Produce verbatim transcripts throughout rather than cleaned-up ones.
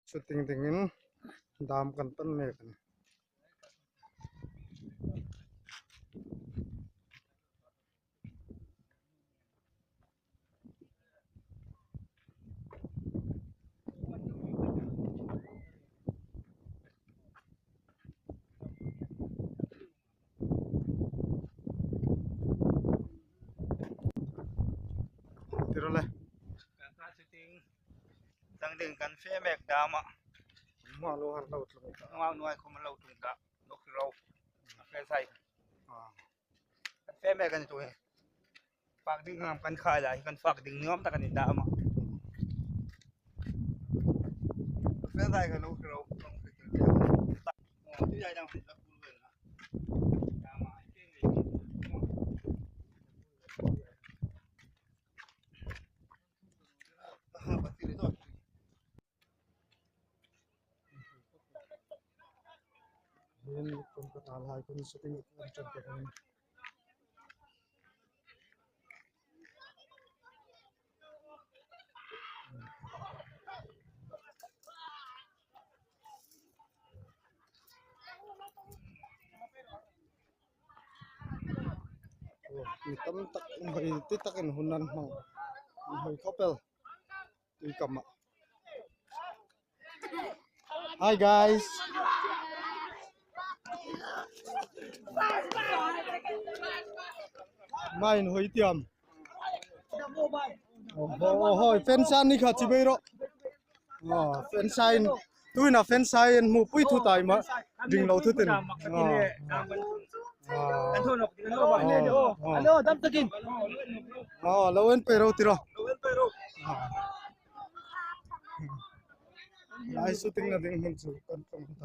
Shooting dingin dam kan pan mek a nih. Tiro le. Kan shooting. Tang ding kan fe mek dam a. Ma lo han lo tlung ta. Nuai nuai khom lo tlung ta. Nok ro. A fe sai. Ah. Kan fe mek kan tu he. Fak ding ngam kan khai lai, kan fak ding nuom tak a ni dam a. Fe sai kan nok ro. Tu ya dang la kul wen la. Dam a. Hian kum ka tal hai kan shooting kan chan ka kan. Mi tam tak, um, hoi ti takin hun an hmang. Hoi khawp el. Tui kama. Hi guys. Main hoi tiam. Oh, oh, oh, fan sign ni kha chi bei ro. Oh, fan sign. Tuina fan sign hmu pui thu tai ma. Ding lo thu tin. Oh. Ah. Kan thon ok, kan thon ok. Oh, oh. Hello, dam takin. Oh, lo en pe ro tiro. Lo en pe ro. Ah. Lai shooting na ding hun chu kan thong ta.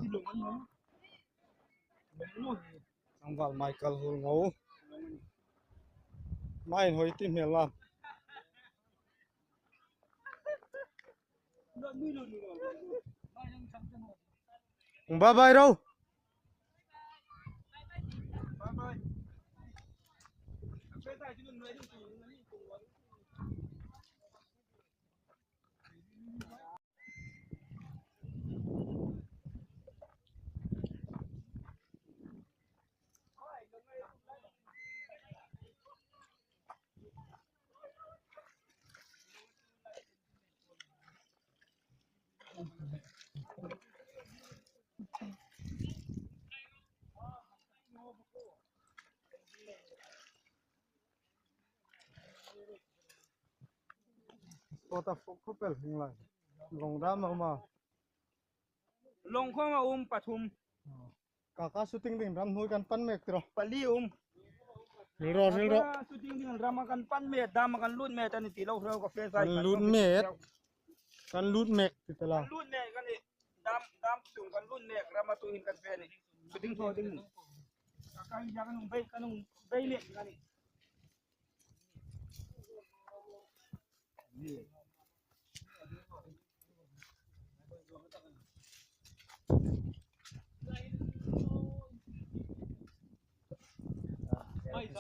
Tlangval Michael Hul ngo. Main hoi ti hmel la. Bye bye ro. Kawta fok khawp el hring lai. Lawng dam a um a. Lawng khawm a um pathum. Kaka shooting ding ram hnuoi kan pan mek tiro. Pali um. Hril ro, hril ro. Kaka shooting ding ram a kan pan mek, dam a kan lut mek a ni ti lo hril ka fe sai. Kan lut mek. Kan lut mek ti ta la. Kan lut mek a ni. Dam, dam chung kan lut mek, ram a tuhin kan fe ni. Shooting thaw ding. Ka kai ya kan bei, kan bei mek a ni.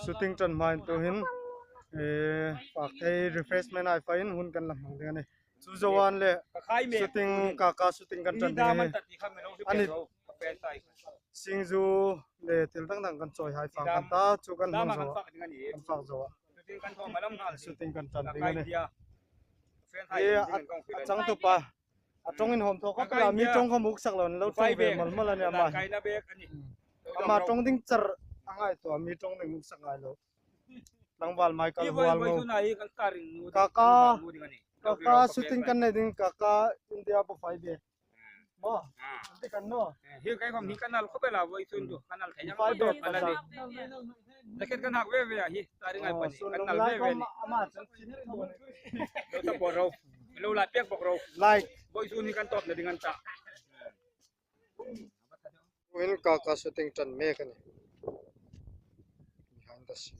Shooting ṭan hmain tuhin, eh, fak thei refreshment ai fain hun kan la hmang ding a nih. Chu zo an le shooting, Kaka shooting kan ṭan ding a nih. A ni singju le thil dang dang kan chawi hai fak kan ta, chu kan hmang zo a. Kan fak zo a. Shooting kan ṭan ding a nih. Eh, a, a changtupa. A ṭawngin hawm thaw khawp el a, mi ṭawng khawm uksak lo, lo ṭawng ve mal mal a nih ama. Ama ṭawng ding char a ngaituo, mi ṭawng ding uksak ngai lo. Tlangval Michael Hual ngo. Kaka, Kaka shooting kan nei ding, Kaka India po fai be. Maw, ti kan naw. Hi kai khawm hi kan nal khawp el a, vawisun chu kan nal thei ang. Fai be. Jacket kan hak ve ve a hi, tari ngai pani. Kan nal ve ve ni. Lo ta po ro. Lo la pek bok ro. Like. Vawisun hi kan tawpna ding an ta. Tuhin Kaka shooting ṭan mek a nih. Behind the scene.